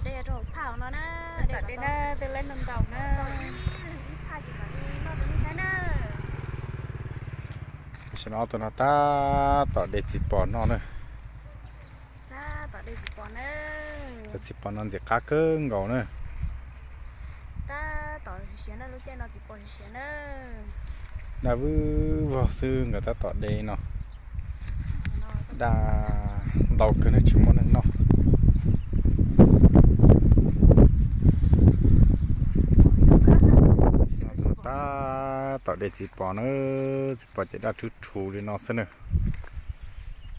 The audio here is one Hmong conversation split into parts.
Rau hauv phaj no na. Tom dej na, twb leb ntau ntau na. Ib phaj ces mam li noj rau nej saib na. Tam sim no ob tug no tab tom de txiv pos noj na. Tab tom de txiv pos na. Cov txiv pos no ntxim qab kawg nkaus na. Tab tom siav na, lub caij no txiv pos siav na. Daj vwj vog xwb nkawd tab tom de no. Daj ntau kawg ne tsis muaj neeg noj. Tab tom de txiv pos na, txiv pos ces daj rhuv rhuv li no xwb na.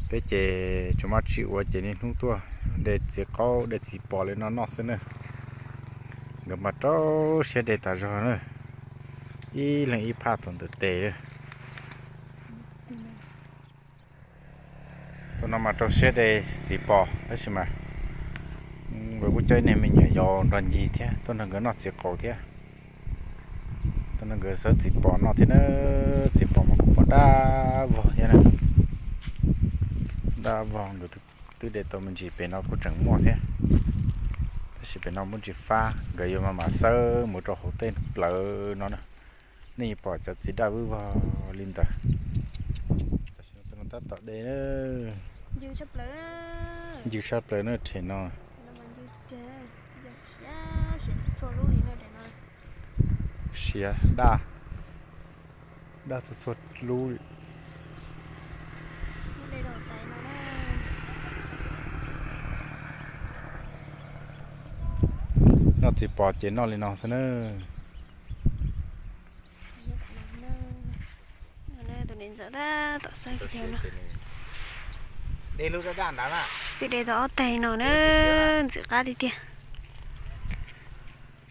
Peb ces tsuas muaj tsis ua ces niaj hnub tuaj de txiv qaub de txiv pos li no noj xwb na. Nkawd mas rau siab de tas zog na, ib leeg ib phaj thaum ntawd tes. Tus no mas rau siab de txiv pos tab sis mas nkawd kuj coj ib niag me nyuam yaus nrog ncig thiab tuaj nrog nkawd noj txiv qaub thiab. Tuaj nrog nkawd xawb txiv pos noj thiab na. Txiv pos mas kuj pom daj vog thiab na. Daj vog nkawd twb de tau me ntsis, pem no kuj tseem muaj thiab, tab sis pem no muaj ntsis fab, nkawd yuav mam mam xawb mus rau hauv tej plawv no na. Nej yuav pom cov txiv daj vwj vog li ntawd. Tam sim no tab tom de, ncw tshaj plaws na rhe no. Siav daj, daj txhua txhua lub li. Noj txiv pos ces noj li no xwb na. Tus niam ntxawm tab tom xawb kiag no. Twb de tau ob tais no na, ntxim qab tiag tiag.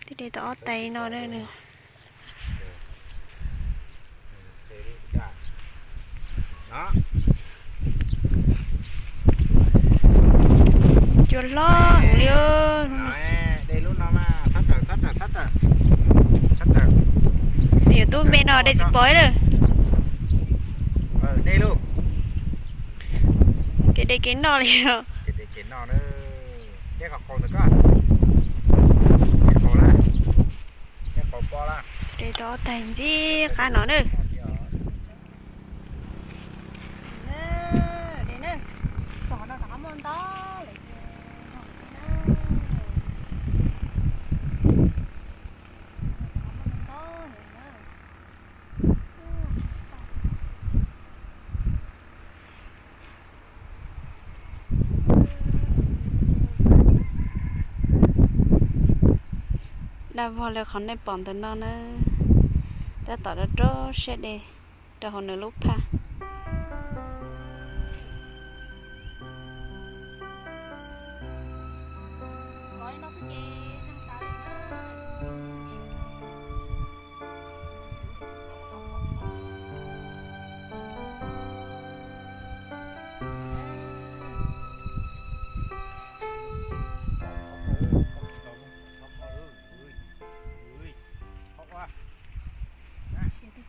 Twb de tau ob tais no na. Cua hlob heev li. Yuav tub npe no de txiv pos lawm. Kev de kev noj li. De tau ob tais ntxim qab no na. Daj vog li qhov nej pom ntawm no na, tab tom rau rau siab de rau hauv nws lub phaj.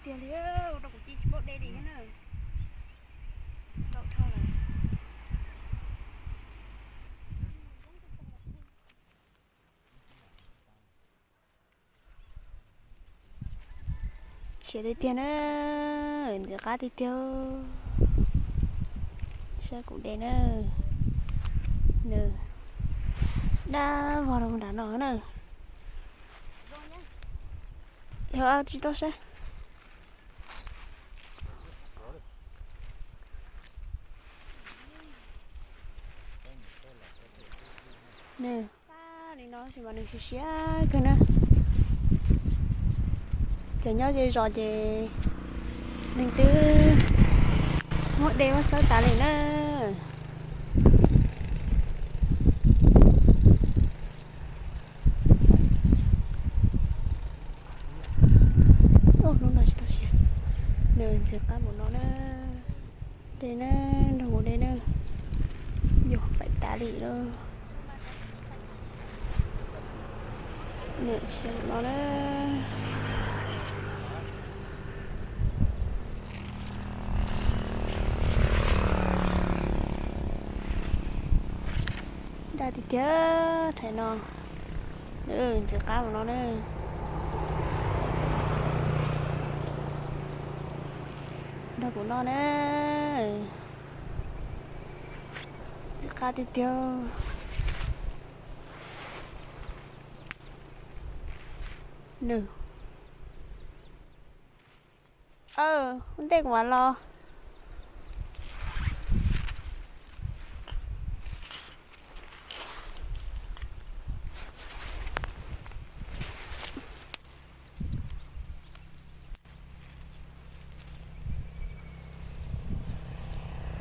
Tiag tiag li, ua rau kuv cia tsis paub de li na. Tau dhau lawm. Siav tiag tiag na, ntxim qab tiag tiag. Saib kuv de na, nws daj vog rau nram no na. Yog tsis tau saib. Nws pab li no tab sis mas nws siav siav kawg na. Cov nyob ze zos ces neeg twb muab de muab xawb tas li na. Hnub no tsis tau siav, nws ntxim qab mus no na. De na, nrog kuv de na. Yog pais tas li lawm. Nws siav no na. Daj tiag tiag, thaum no. Ntxim qab mus no na. Nrog kuv noj na. Ntxim qab tiag tiag. Nws, ntej kuv mam los.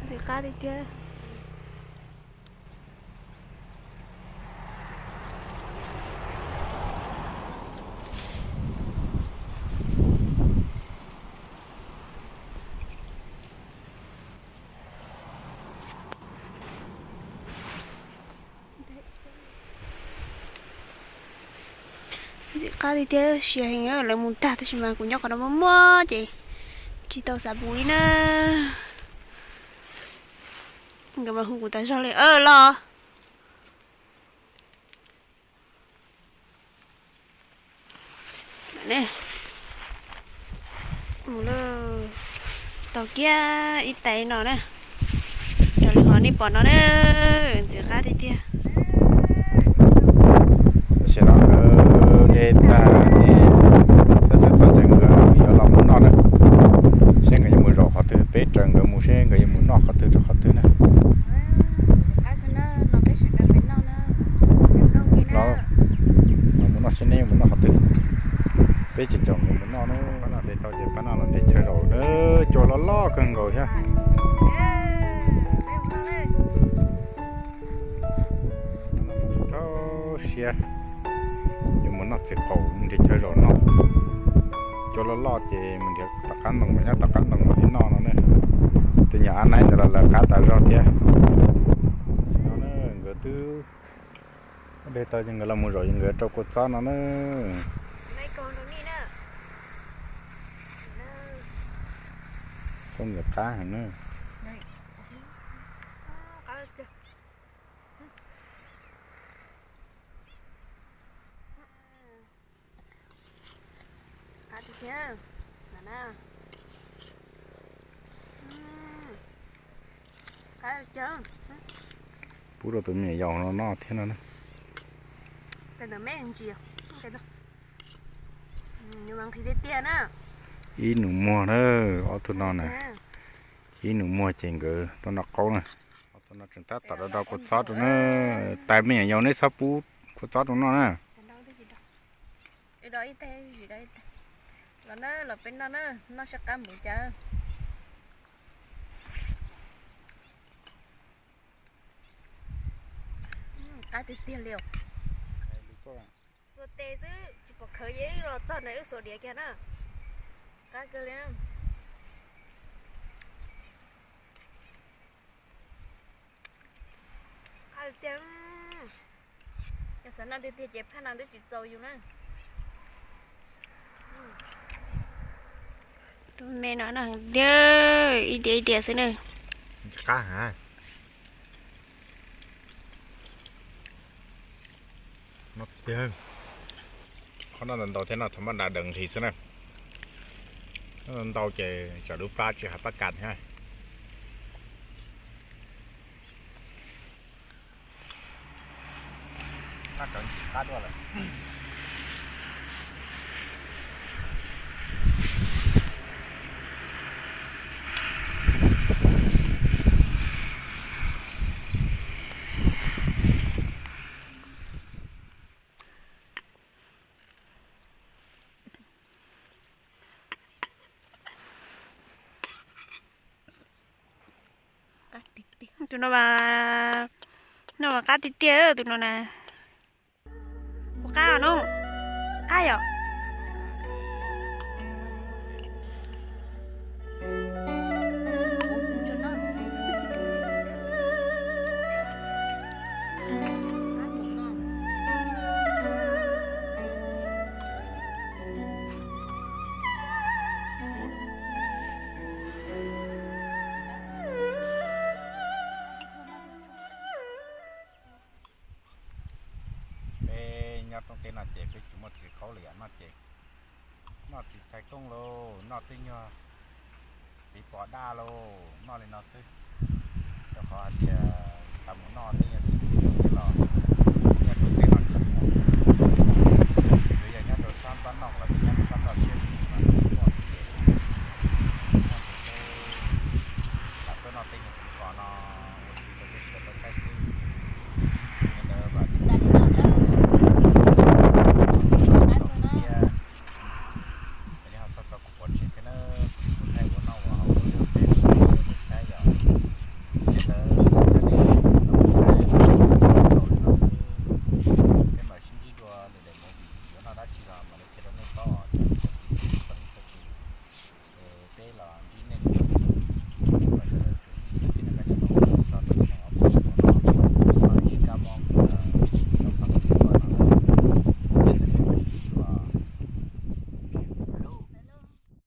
Ntxim qab tiag tiag. Ntxim qab tiag tiag, siav heev, lawv mus tag tab sis mas kuv nyob qhov no muaj muaj ces tsis tau xav mus li na. Nkawd mas hu kuv tas zog li, los. Mus lawm, tau kiag ib tais no na, raws li qhov nej pom no na, ntxim qab tiag tiag. Tam sim no nkawd de tag es xav xav txog ces nkawd yuav los mus noj na, seb nkawd yuav mus zaum qhov twg, peb raws nkawd mus seb nkawd yuav mus noj qhov twg rau qhov twg na. Los, los mus noj seb neb yuav mus noj qhov twg, peb tsis caum nkawd mus noj na. Pab no de tau ces pab no los nres chaw zaum na, cua loj loj kawg nkaus thiab. Rau siab yuav mus noj txiv qaum nres chaw zaum noj. Cua loj loj ces mus nrhiav tom qab ntoo mas nyob tom qab ntoo mam li noj no ne. Tej nyuag ab naib ntawd los lawv qab tas zog thiab. No nkawd twb de tau ces nkawd los mus zaum ces nkawd rau kua txob no na. Txhob ntxim qab heev na. Pub rau tus me nyuam yaus no noj thiab no na. Ib nus muag na, ob tug no na. Ib nus muag ces nkawd tuaj noj qaub na. Ob tug no tseem tab tom rau rau kua txob rau na. Tais me nyuam yaus neb txhob pub kua txob rau noj na. Los na, los peb noj na, noj sab qab npaum cas. Qab tiag tiag li. Xuas tes xwb tsis pom khawv, yeej los txog na wb xuas diav kiag na. Qab kawg li. Qab tiag. Yog xav noj tiag tiag ces phaj no twb tsis txaus yus na. Tus me no noj heev tiag, ib diav ib diav xwb na. Qab heev. Qhov no ntau thiab no, thaum maj nra deev nqhis xwb na. Ntau ces tsam lub plab tsis hais plab kas thiab. Tus no mas, no mas qab tiag tiag tus no na. Ua qab no, qab yom. Peb nyob rooj teb no ces peb tsis muaj txiv qaub li yom, noj ces noj txiv txhais kooj lauj, noj tej nyuag txiv pos daj lauj, noj li no xwb. Rau qhov hais tias xav mus noj tej nyuag txiv txhais kooj los nyob rau teb no tsis muaj.